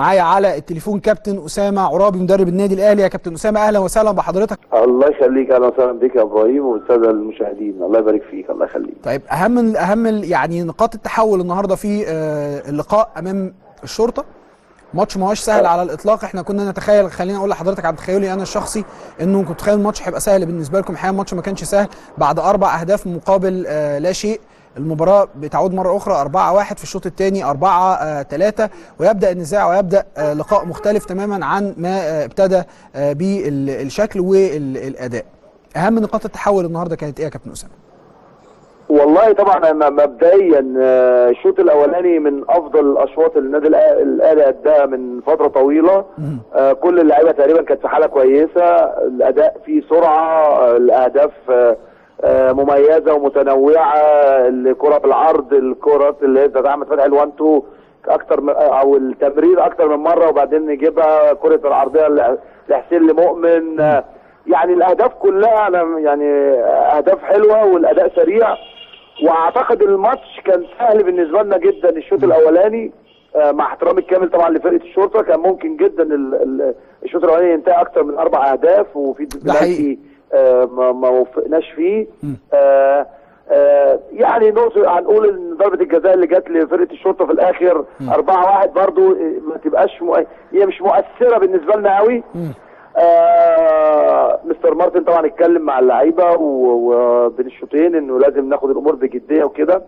معايا على التليفون كابتن اسامه عرابي مدرب النادي الاهلي. يا كابتن اسامة اهلا وسهلا بحضرتك. الله يخليك، اهلا وسهلا بك يا ابراهيم والسادة المشاهدين، الله يبارك فيك. الله يخليك. طيب اهم يعني نقاط التحول النهارده في اللقاء امام الشرطة، ماتش ما هوش سهل على الاطلاق. احنا كنا نتخيل، خليني اقول لحضرتك عن تخيلي انا الشخصي، انه كنت متخيل الماتش هيبقى سهل بالنسبة لكم. الحقيقة الماتش ما كانش سهل، بعد 4 اهداف مقابل لا شيء المباراة بتعود مرة اخرى 4-1 في الشوط الثاني، 4-3، ويبدا النزاع ويبدا لقاء مختلف تماما عن ما ابتدى بالشكل والاداء. اهم نقاط التحول النهارده كانت ايه يا كابتن اسامة؟ والله طبعا مبدئيا الشوط الاولاني من افضل الاشواط اللي النادي الاهلي اداها من فترة طويلة. كل اللعيبة تقريبا كانت في حاله كويسة، الاداء فيه سرعة، الاهداف مميزة ومتنوعة، الكره بالعرض، الكرات اللي هي بتاعت احمد فتحي ال1 2 اكتر او التمرير اكتر من مرة وبعدين نجيبها، كره العرضية لحسين لمؤمن، يعني الاهداف كلها يعني اهداف حلوة والاداء سريع. واعتقد الماتش كان سهل بالنسبة لنا جدا الشوط الاولاني، مع احترامي الكامل طبعا لفرقة الشرطة، كان ممكن جدا الشوط الاولاني ينتهي اكتر من 4 اهداف، وفي بلانتي ما وفقناش فيه. يعني نقطة هنقول ان ضربه الجزاء اللي جت لفرقة الشرطة في الاخر 4-1 برضو ما تبقاش هي مش مؤثرة بالنسبة لنا قوي. مستر مارتن طبعا اتكلم مع اللعيبة وبين الشوطين انه لازم ناخد الامور بجدية وكده،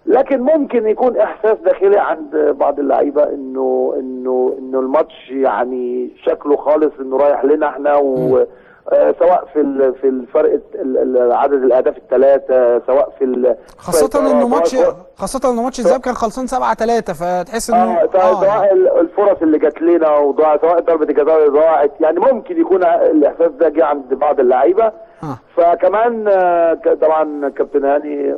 لكن ممكن يكون احساس داخلي عند بعض اللعيبة انه انه انه الماتش يعني شكله خالص انه رايح لنا احنا، و سواء في الفرق عدد الاهداف الثلاثة، سواء في خاصة انه ماتش، خاصة انه ماتش الذهاب كان خلصان 7-3، فتحس انه سواء الفرص اللي جات لنا وضاعت، سواء ضربه الجزاء اللي ضاعت، يعني ممكن يكون الاحساس ده جه عند بعض اللعيبة. فكمان طبعا كابتن هاني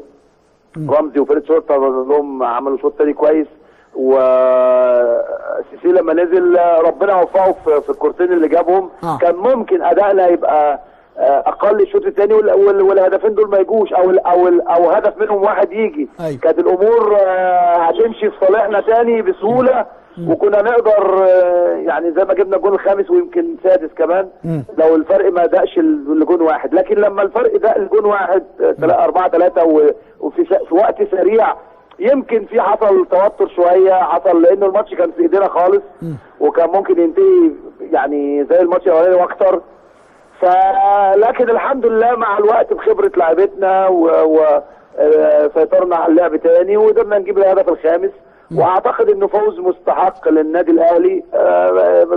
رمزي وفريق شرطه لهم عملوا شوط تاني كويس، وسيسي لما نزل ربنا وفقه في الكورتين اللي جابهم. كان ممكن ادائنا يبقى اقل الشوط الثاني والهدفين دول ما يجوش، او او او هدف منهم واحد يجي. أيوة. كانت الامور هتمشي في صالحنا تاني بسهولة، وكنا نقدر يعني زي ما جبنا الجون الخامس ويمكن سادس كمان لو الفرق ما دقش لجون واحد. لكن لما الفرق دق لجون واحد 4-3 وفي في وقت سريع، يمكن في حصل توتر شوية، حصل لانه الماتش كان في ايدينا خالص وكان ممكن ينتهي يعني زي الماتش الاولاني واكتر. فلكن الحمد لله مع الوقت بخبره لعيبتنا وسيطرنا على اللعب تاني وقدرنا نجيب الهدف الخامس. واعتقد انه فوز مستحق للنادي الاهلي.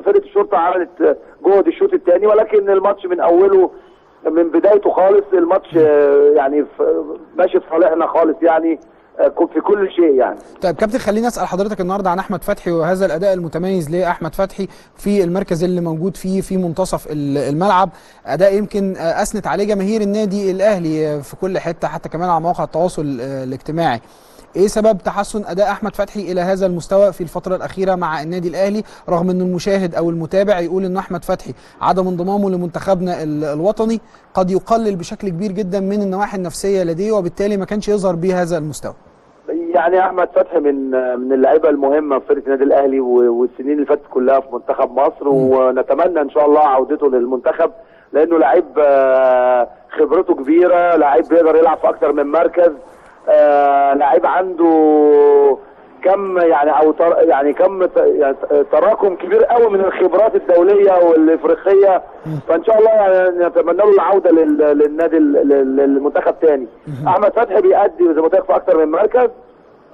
فرقه الشرطة عملت جهد الشوط الثاني، ولكن الماتش من اوله من بدايته خالص الماتش يعني ماشي في صالحنا خالص، يعني في كل شيء يعني. طيب كابتن، خليني اسال حضرتك النهارده عن احمد فتحي وهذا الاداء المتميز لاحمد فتحي في المركز اللي موجود فيه في منتصف الملعب، اداء يمكن اثنت عليه جماهير النادي الاهلي في كل حتة، حتى كمان على مواقع التواصل الاجتماعي. ايه سبب تحسن اداء احمد فتحي الى هذا المستوى في الفترة الاخيرة مع النادي الاهلي، رغم ان المشاهد او المتابع يقول ان احمد فتحي عدم انضمامه لمنتخبنا الوطني قد يقلل بشكل كبير جدا من النواحي النفسية لديه، وبالتالي ما كانش يظهر بهذا المستوى؟ يعني احمد فتحي من اللعيبة المهمة في فرقه النادي الاهلي والسنين اللي فاتت كلها في منتخب مصر، ونتمنى ان شاء الله عودته للمنتخب لانه لعيب خبرته كبيرة، لعيب بيقدر يلعب في اكتر من مركز، لعيب عنده كم يعني او يعني كم يعني تراكم كبير قوي من الخبرات الدولية والافريقيه. فان شاء الله يعني نتمنى له العودة للنادي للمنتخب تاني. احمد فتحي بيأدي زي ما قلت لك في اكتر من مركز،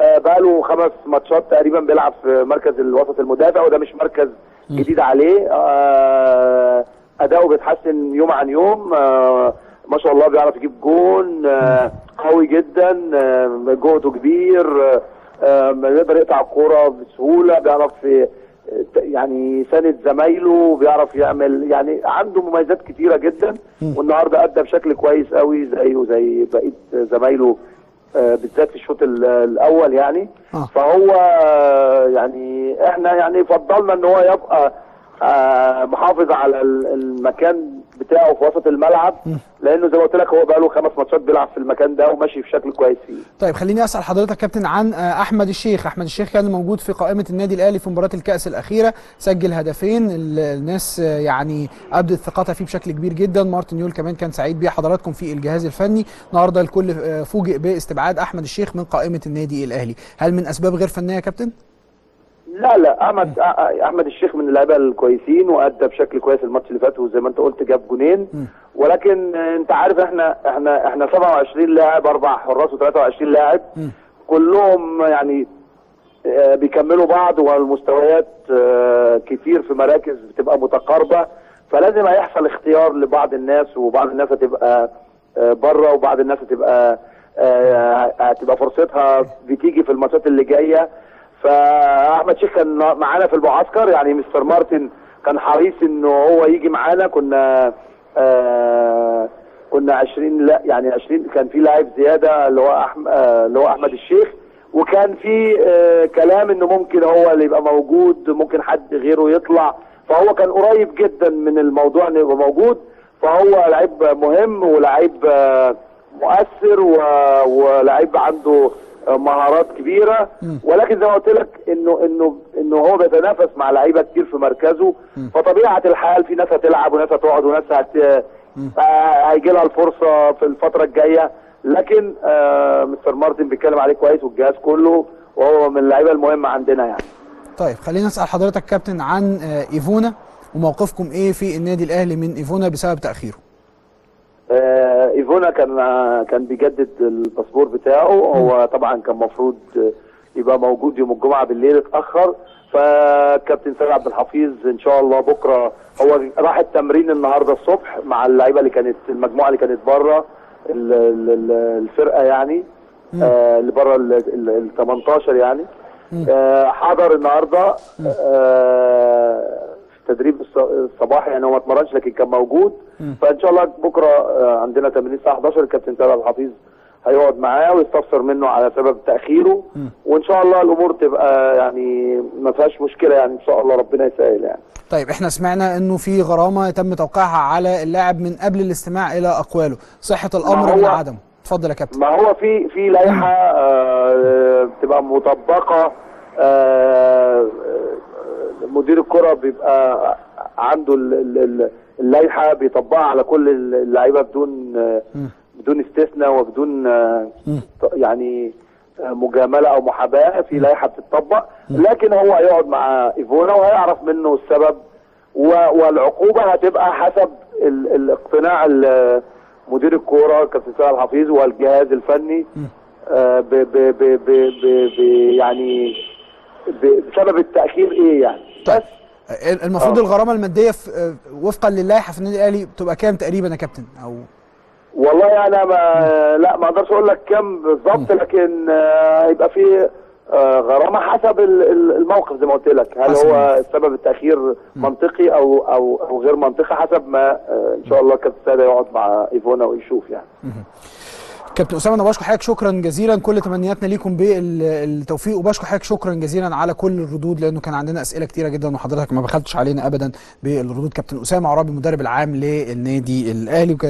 بقاله 5 ماتشات تقريبا بيلعب في مركز الوسط المدافع، وده مش مركز جديد عليه. اداؤه بيتحسن يوم عن يوم، ما شاء الله بيعرف يجيب جون، قوي جدا، جهده كبير، بيقدر يقطع الكورة بسهولة، بيعرف يعني يساند زمايله، بيعرف يعمل، يعني عنده مميزات كتيرة جدا. والنهارده ادى بشكل كويس قوي زيه زي بقية زمايله، بالذات في الشوط الاول يعني. فهو يعني احنا يعني فضلنا ان هو يبقى محافظ على المكان بتاعه في وسط الملعب، لانه زي ما قلت لك هو بقى له 5 ماتشات بيلعب في المكان ده وماشي بشكل كويس فيه. طيب خليني اسال حضرتك كابتن عن احمد الشيخ. احمد الشيخ كان موجود في قائمة النادي الاهلي في مباراة الكاس الاخيرة، سجل هدفين، الناس يعني ابدت ثقتها فيه بشكل كبير جدا. مارتن يول كمان كان سعيد بيه حضراتكم في الجهاز الفني. النهارده الكل فوجئ باستبعاد احمد الشيخ من قائمة النادي الاهلي، هل من اسباب غير فنية يا كابتن؟ لا لا، احمد الشيخ من اللعيبة الكويسين وادى بشكل كويس الماتش اللي فات، وزي ما انت قلت جاب جونين. ولكن انت عارف احنا 27 لاعب، 4 حراس و23 لاعب، كلهم يعني بيكملوا بعض، والمستويات كتير في مراكز بتبقى متقاربة، فلازم هيحصل اختيار لبعض الناس، وبعض الناس هتبقى بره، وبعض الناس هتبقى فرصتها بتيجي في الماتشات اللي جاية. فاحمد شيخ كان معانا في المعسكر، يعني مستر مارتن كان حريص انه هو يجي معانا. كنا 20، لا يعني 20، كان في لاعب زيادة اللي هو احمد الشيخ، وكان في كلام انه ممكن هو اللي يبقى موجود، ممكن حد غيره يطلع، فهو كان قريب جدا من الموضوع انه يبقى موجود. فهو لعيب مهم ولاعيب مؤثر ولاعيب عنده مهارات كبيرة، ولكن زي ما قلت لك انه انه انه هو بيتنافس مع لعيبة كتير في مركزه، فطبيعه الحال في ناس هتلعب وناس هتقعد وناس هيجي لها الفرصة في الفترة الجاية. لكن مستر مارتن بيتكلم عليه كويس والجهاز كله، وهو من اللعيبة المهمة عندنا يعني. طيب خلينا نسال حضرتك كابتن عن ايفونا وموقفكم ايه في النادي الاهلي من ايفونا بسبب تاخيره؟ ايفونا كان بيجدد الباسبور بتاعه، هو طبعا كان مفروض يبقى موجود يوم الجمعة بالليل، اتاخر. فكابتن سيد عبد الحفيظ ان شاء الله بكره، هو راح التمرين النهارده الصبح مع اللعيبة اللي كانت، المجموعة اللي كانت بره الفرقة يعني، اللي بره ال 18 يعني. حضر النهارده تدريب الصباحي، يعني هو ما اتمرنش لكن كان موجود. فان شاء الله بكره عندنا تمرين الساعة 11، الكابتن سيد عبد الحفيظ هيقعد معاه ويستفسر منه على سبب تاخيره، وان شاء الله الامور تبقى يعني ما فيهاش مشكلة يعني، ان شاء الله ربنا يسهل يعني. طيب احنا سمعنا انه في غرامة تم توقيعها على اللاعب من قبل الاستماع الى اقواله، صحة الامر من عدمه؟ اتفضل يا كابتن. ما هو في لائحة بتبقى مطبقه، مدير الكرة بيبقى عنده اللائحة بيطبقها على كل اللعيبة بدون استثناء وبدون يعني مجاملة او محاباة، في لائحة بتطبق. لكن هو هيقعد مع ايفونا وهيعرف منه السبب، والعقوبة هتبقى حسب الاقتناع مدير الكورة كابتن سيد الحفيظ والجهاز الفني ب ب ب ب يعني بسبب التأخير ايه يعني. طيب بس المفروض الغرامة المادية وفقا للائحه في النادي الاهلي بتبقى كام تقريبا يا كابتن؟ او والله انا ما اقدرش اقول لك كام بالظبط، لكن هيبقى في غرامة حسب الموقف زي ما قلت لك، هل هو سبب التأخير منطقي او او او غير منطقي، حسب ما ان شاء الله كابتن سيد يقعد مع ايفونا ويشوف يعني. كابتن اسامة انا بشكر حضرتك شكرا جزيلا، كل تمنياتنا ليكم بالتوفيق، وبشكر حضرتك شكرا جزيلا على كل الردود، لانه كان عندنا اسئلة كتيرة جدا وحضرتك ما بخلتش علينا ابدا بالردود. كابتن اسامة عرابي المدرب العام للنادي الاهلي.